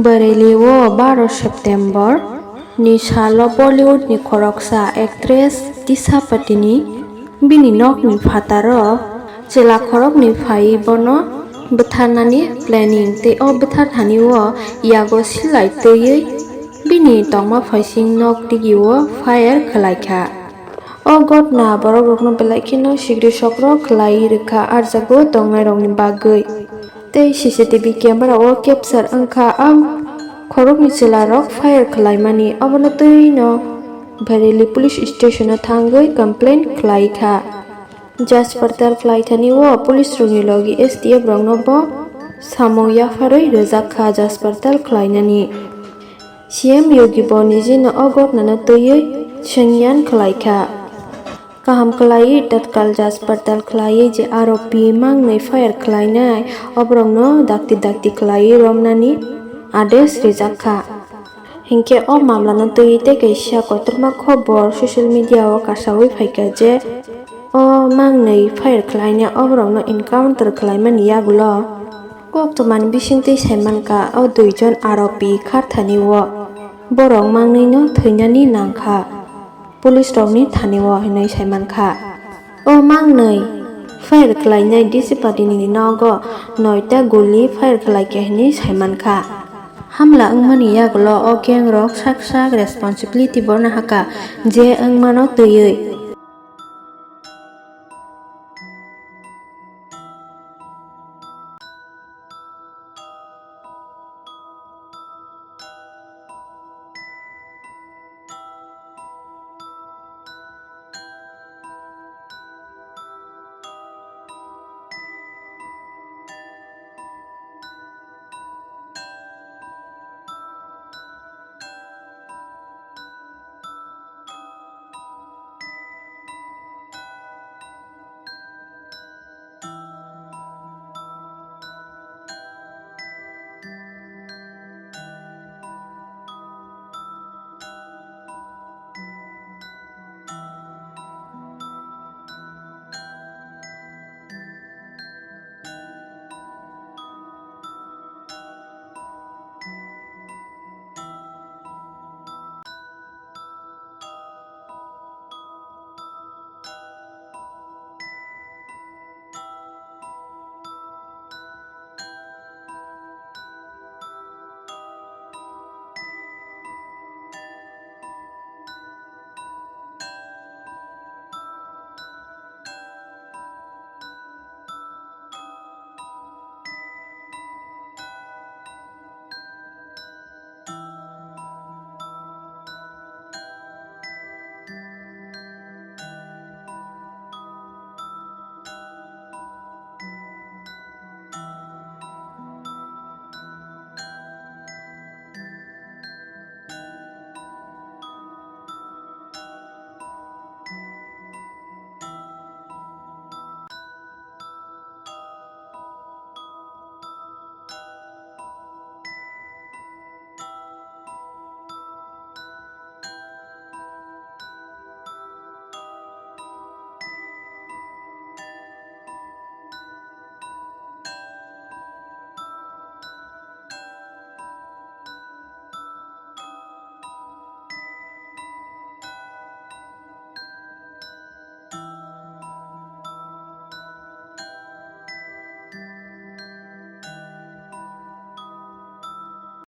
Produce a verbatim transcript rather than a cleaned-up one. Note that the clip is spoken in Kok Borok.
Bareilly o baro September ni salo Bollywood ni khoroksa actress Disha Patani bini nokni phataro chwla khoroknwi phaiwi bono bwtharnani planning tei o bwtharthani o yago silai twiwi bini tongma phaising nok digi o fire khwlaikha. O gotna borokrokno belai kheno sigri sokro khwlai rwkha, arjago tongnairokni bagwi. Tei C C T V camera o capture wngkha a khoroknwi chwlarok fire khwlaimani, obono twino Bareilly police station o thangwi complain khwlaikha. Jaspartal khwlaithani o police rokni logi S T F rokno bo samung yapharwi rwjak kha jaspartal khwlainani. C M Yogi bo nijino o gotnano twiwi sengyan khwlaikha. Kaham khwlaiwi tatkal jaspartal khwlaiwi je aropi mangnwi fire khwlainai oborokno dakti dakti khwlaiwi romnani adesh rijak kha. Hinkhe o mamlano twiwi tei kaisa kotorma khobor social media o kasawi phaikha je o mangnwi fire khwlainai oborokno encounter khwlaimani yagulo koktwmani bisingtwi saimankha o duijon aropi kharthani o borok mangnwino thwinani nangkha. Police rokni thani o hinwi saimankha. O mangnwi fire khwlainai Disha Patani ni nogo noita guli fire khwlaikha hinwi saimankha. Hamla wngmani yagulo o gang rok sak sak responsibility borna hakha je wngmano twiwi